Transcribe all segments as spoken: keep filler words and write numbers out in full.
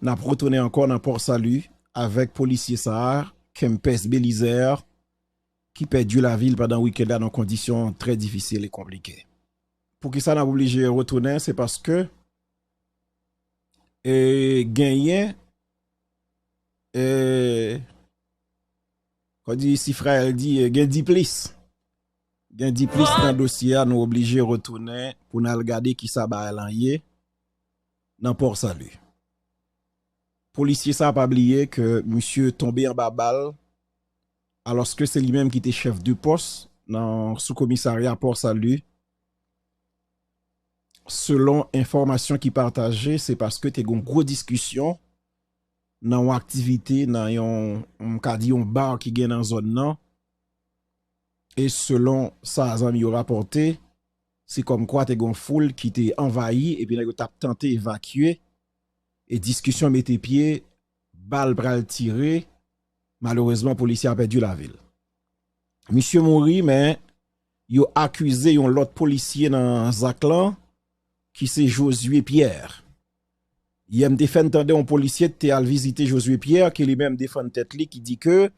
n ap retounen ankò nan Port Salut avèk polisye sa a, Kempès Belizaire, ki pèdi lavi l pandan wikenn la nan kondisyon trè difisil e konplike. Poukisa n ap oblije retounen? Se paske, e, genyen, e, kòm di Sifraèl di, e, gen diplis. Gen diplis nan dosye a, nou oblije retounen pou n al gade kisa bagay lan ye nan Port Salut. Polisye sa a pa bliye ke misye tonbe anba bal, alòske se li menm ki te chèf de pòs nan sou komisarya Port Salut. Selon enfòmasyon ki pataje, se paske te gen yon gwo diskisyon nan yon aktivite, nan yon, m ka di yon bar ki gen nan zòn nan. E selon sa zanmi yo rapòte, se kòmkwa te gen yon foul ki te anvayi, epi nèg yo t ap tante evakye, e diskisyon mete pye, bal pral tire, malerezman, polisye a pèdi lavi l. Misye mouri, men yo akize yon lòt polisye nan zak lan, ki se Josué Pierre. Yè m te fè n tande yon polisye te al vizite Josué Pierre, ki li menm defann tèt li, ki di ke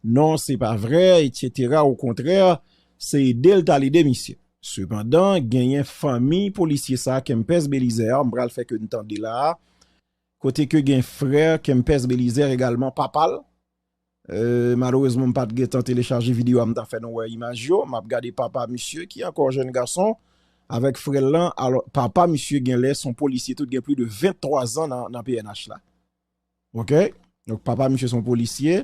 non, se pa vrè, etsetera. Okontrè, se ede l t al ede misye. Sepandan, genyen fanmi polisye sa a, Kempès Belizaire, m pral fè ke n tande la a, kote ke gen frè Kempès Belizaire egalman, papa l. E, malerezman, m pa t gentan telechaje videyo a, m ta fè nou wè imaj yo. M ap gade papa misye, ki ankò jèn gason, avèk frè l lan. Alò, papa misye genlè se yon polisye tou, gen plis de venntwa zan nan, nan P N H la. Oke? Donk, papa misye se yon polisye.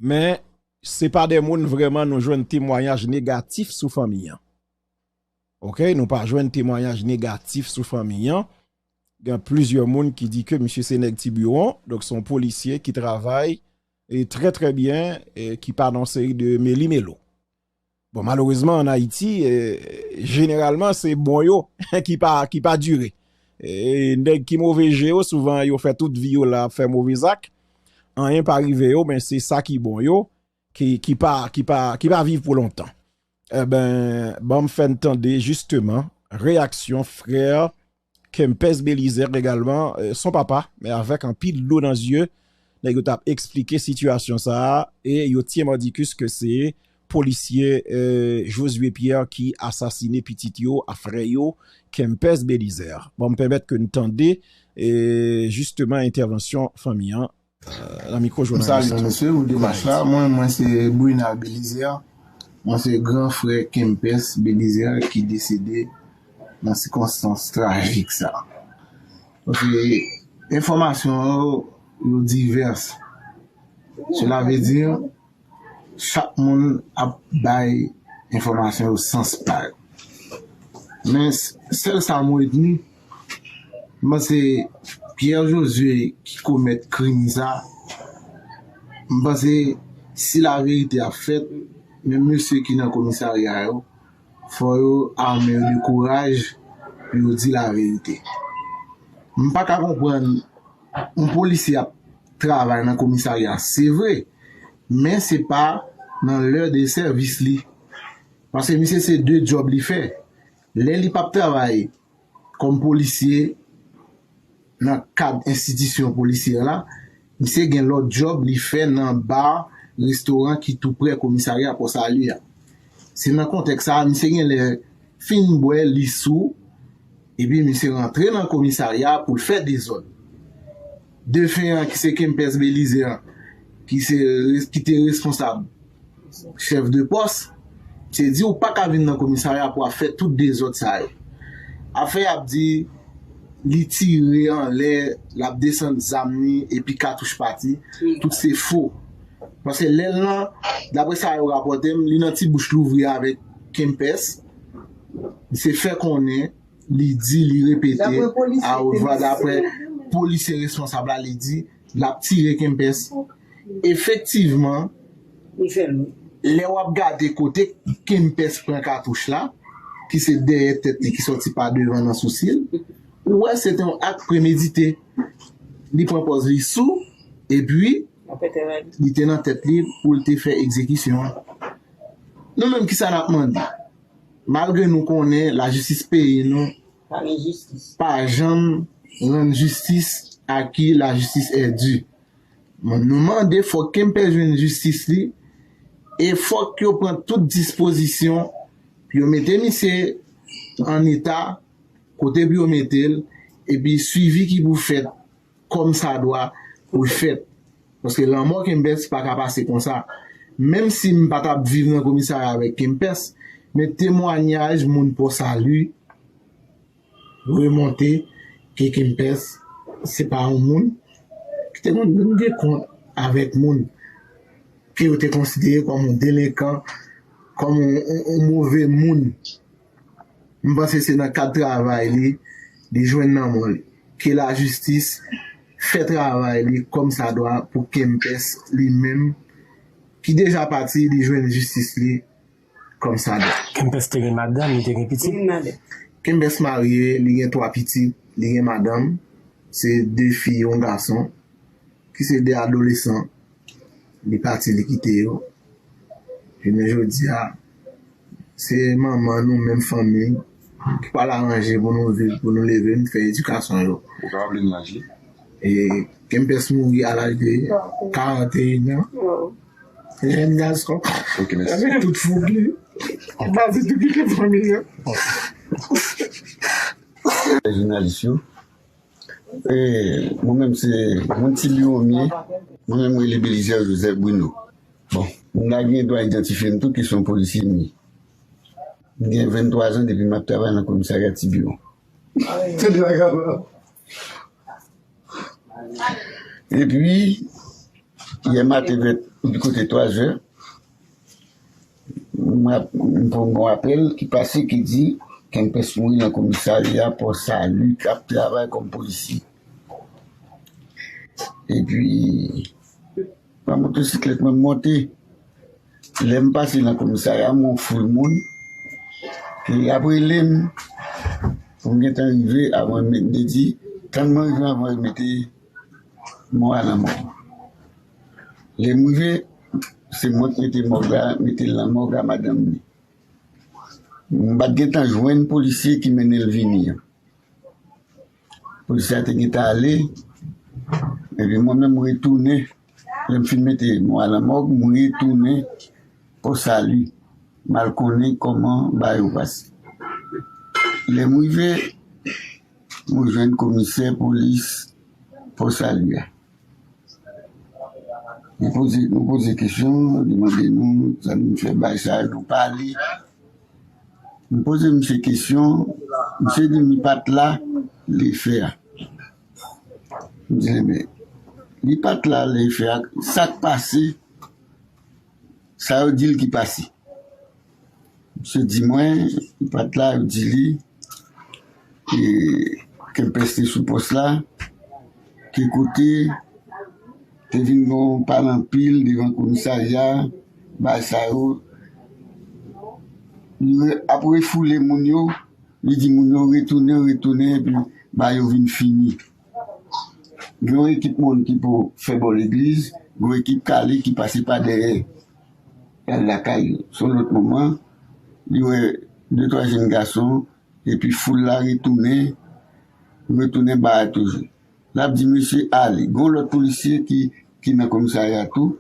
Men, se pa de moun vrèman nou jwenn temwayaj negatif sou fanmi an. Oke, nou pa jwenn temwayaj negatif sou fanmi an. Gen plizyè moun ki di ke misye se nèg Tibiwon, donk se yon polisye ki travay, e, trè, trè byen, e, ki pa nan yon seri de meli melo. Bon, malerezman, ann Ayiti, e, jeneralman, se bon yo ki pa, ki pa dire. E, nèg ki move je yo, souvan yo fè tout vi yo la ap fè move zak. Anyen pa rive yo, men se sa ki bon yo, ki, ki pa, ki pa, ki pa viv pou lontan. Eben, ban m fè n tande jisteman reyaksyon frè Kempès Belizaire egalman, e, son papa, men avèk anpil dlo nan zye, nèg yo t ap eksplike sitiyasyon sa a, e yo tiye mòdikis ke se polisye, e, Josué Pierre ki asasine pitit yo, a frè yo, Kempès Belizaire. Ban m pèmèt ke n tande, e, jisteman entèvansyon fanmi an, e, nan mikwo jounalis. M salye nou, mesye, pou demach la. Mwen, mwen se Brunal Belizaire. Mwen se gran frè Kempès Belizaire ki desede nan sikonstans trajik sa. Paske enfòmasyon yo, yo divès. Sela vle di, chak moun ap bay enfòmasyon yo sans pa yo. Men s-, sèl sa m retni, m panse Pierre Josué ki komèt krim sa, m panse si laverite ap fèt, men mesye ki nan komisarya yo, fò yo ame yo de kouraj pou yo di laverite. M pa ka konprann yon polisye ap travay nan komisarya, se vre, men se pa nan lè de sèvis li. Paske misye se de djòb li fè. Lè li p ap travay kòm polisye nan kad enstitisyon polisyè la, misye gen lòt djòb li fè nan bar, restoran ki tou prè komisarya Port Salut a. Se nan kontèks sa a, misye genlè fin bwè, li sou, epi misye rantre nan komisarya pou l fè dezòd. Defen an, ki se Kempès Belizaire an, ki se, ki te responsab chèf de pòs, misye di ou pa ka vin nan komisarya pou ap fè tout dezòd sa yo. Afè y ap di, li tire anlè, l ap desann zam li, epi katouch pati, tout se fo. Paske lè l lan, daprè sa yo rapòte m, li nan ti bouch louvri avèk Kempès, misye fè konnen, li di, li repete, a wot vwa, daprè polisye responsab la, li di, l ap tire Kempès. Efektivman, lè w ap gade kote Kempès pran katouch la, ki se dèyè tèt li ki sòti pa devan nan sousi l, ou wè se te yon ak premedite. Li pran pòz li sou, epi li te nan tèt li pou l te fè egzekisyon an. Nou menm, kisa n ap mande? Malgre nou konnen lajistis peyi nou pa janm rann jistis À qui la justice est due. Nou mande fòk Kempès jwenn jistis li, e fòk yo pran tout dispozisyon pou yo mete misye an eta kote pou yo mete l, epi swivi ki pou fèt kòm sa dwa pou l fèt. Paske lanmò Kempès pa ka pase konsa. Menm si m pa t ap viv nan komisarya avèk Kempès, men temwayaj moun Pò Sali remonte ke Kempès se pa yon moun ki te konn rande kont avèk moun ke yo te konsidere kòm yon delenkan, kòm yon, yon, yon move moun. M panse se nan kad travay li, li jwenn lanmò li. Ke lajistis fè travay li kòm sa dwa pou Kempès li menm, ki deja pati, li jwenn jistis li kòm sa dwa. Kempès te gen madanm, li te gen pitit? Kempès marye, li gen twa pitit, li gen madanm, se de fi, yon gason, ki se de adolesan. Li pati, li kite yo. Jounen jodi a, se manman nou, menm fanmi, ki pral aranje pou nou viv, pou nou leve, nou fè edikasyon yo. Ou ka raple n laj li? E Kempès mouri a laj de karant e en an. Jèn gason. Ok, mèsi. Avèk tout foug li. Li pati tou kite fanmi yo. Jounalis yo. E, mwen menm se moun Ti Biwo m ye. Mwen menm rele Belizaire Joseph Bruno. Bon, moun la gen dwa idantifye m tou ki se yon polisye m ye. M gen venntwa zan depi m ap travay nan komisarya Ti Biwo. Se de vagabon. Epi, yè maten vè, di kote twa zè, m ap, m pran yon apèl ki pase ki di Kempès mouri nan komisarya Pò Sali k ap travay kòm polisye. Epi, pran motosiklèt mwen, m monte. Lè m pase nan komisarya, m wè yon foul moun. E y ap rele m pou m gentan rive avan m met, m te di, tann mwen rive avan yo mete mò a nan mòg. Lè m rive, se mwen k mete mòg la, mete l nan mòg a madanm li. M pa t gentan jwenn polisye ki mennen l vini an. Polisye a te gentan ale, epi mwen menm m retounen. Lè m fin mete mò a nan mòg, m retounen Pò Sali. M al konnen kòman bagay yo pase. Lè m rive, m jwenn komisè polis Pò Sali a. Li poze, nou poze kesyon, li mande nou sa nou fè, bagay sa yo, nou pale. M poze misye kesyon, misye di m li pa t la lè fè a. M di, enben, li pa t la lè fè a, sa k pase, sa yo di l ki pase. Misye di mwen, li pa t la, yo di li, e, Kempès te sou pòs la, te koute, te vin gen yon pale anpil devan komisarya, bagay sa yo. Li re-, ap refoule moun yo, li di moun yo retounen, retounen, epi bagay yo vin fini. Gen yon ekip moun ki pou fè bò legliz, gen yon ekip k ale ki pase pa dèyè y al lakay yo. Se yon lòt moman, li wè de twa jèn gason, epi foul la retounen, retounen ba a toujou. L ap di mesye ale. Gen yon lòt polisye ki, ki nan komisarya tou,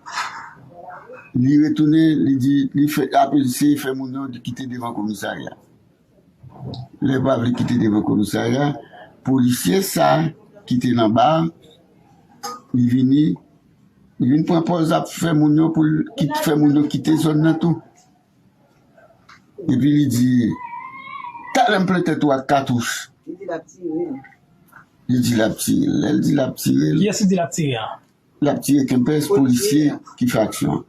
li retounen, li di, li fè, ap eseye fè moun yo kite devan komisarya. Lè pa vle kite devan komisarya, polisye sa ki te nan ba a, li vini, li vin pran pòz ap fè moun yo pou l kit-, fè moun yo kite zòn nan tou. Epi li di, "Talè m plen tèt ou ak katouch." Li di l ap tire l. Li di l ap tire l. Lè l di l ap tire l, kiyès li di l ap tire a? L ap tire Kempès, polisye ki faksyon.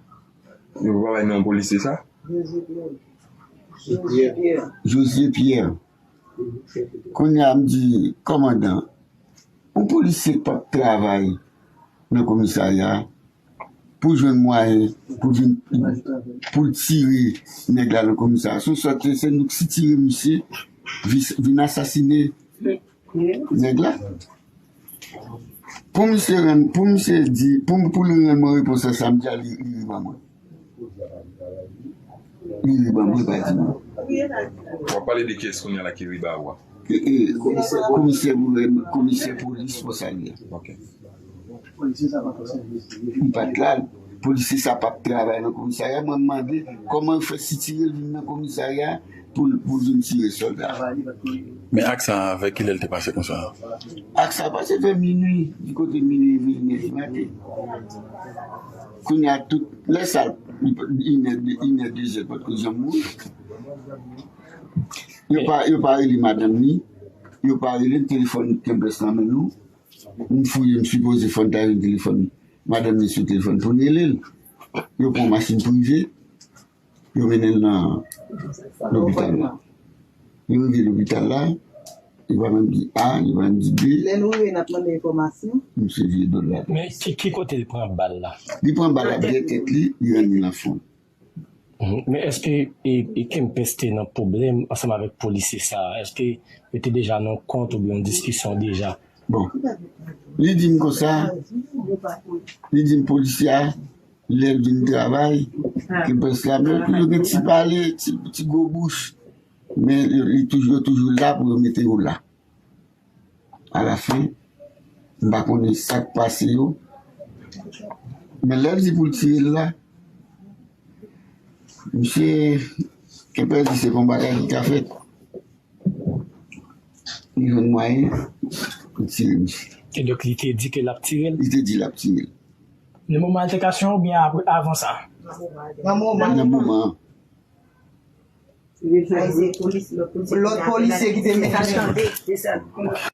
Yo pa bay non polisye sa? José Pierre. José Pierre. Kounye a m di, kòmandan, yon polisye k p ap travay nan komisarya pou jwenn mwayen pou vin, pou l tire nèg la nan komisarya. Se yon sòt, se nou k sitire misye, vi-, vin asasine nèg la. Pou misye rann, pou misye di, pou, pou li rann mwen repons sa, sa m di a, li, li ri ban mwen. Li ri ban mwen, pa di mwen. W ap pale de kiyès kounye a la ki ri ba ou a? E, e, komisè, komisè gouvènman, komisè polis Pòsalye. Li pa t la, polisye sa p ap travay nan komisarya. Mwen mande kòman yo fè sitire l vin nan komisarya pou l, pou l vin tire sòlda. Men ak sa, avè kilè l te pase konsa? Ak sa pase vè minui, di kote minui vini di maten. Kounye a tout lè sa, inè, inè, dezè, potko janm mouri. Yo pa, yo pa rele madanm ni, yo pa rele l, telefòn Kempès nan men nou. M fouye, m sipoze fò n ta jwenn telefòn madanm ni sou telefòn pou n rele l. Yo pran machin prive, yo mennen l nan lopital la. Yo rive lopital la, yo pa menm di A, yo pa menm di B. Lè nou rive, n ap mande enfòmasyon. Misye vye do l la. Men ki, ki kote l pran bal la? Li pran bal la dèyè tèt li, li rann li nan fwon. Mhm. Men èske e, e Kempès te nan pwoblèm ansanm avèk polisye sa a? Èske yo te deja nan kont oubyen yon diskisyon deja? Bon, li di m konsa, li di m polisye a, lè l vin travay, Kempès la, men yo gen ti pale, ti, ti gwo bouch, men yo, li toujou, yo toujou la pou yo mete yo la. Alafen, m pa konnen sa k pase yo, men lè l di pou l tire l la, misye Kempès di se pa yon bagay ki ka fèt. Li jwenn mwayen pou tire misye. E donk, li te di ke l ap tire l? Li te di l ap tire l. Nan moman altèkasyon oubyen apre, avan sa? Nan moman. Nan moman an. Lòt polisye ki te mete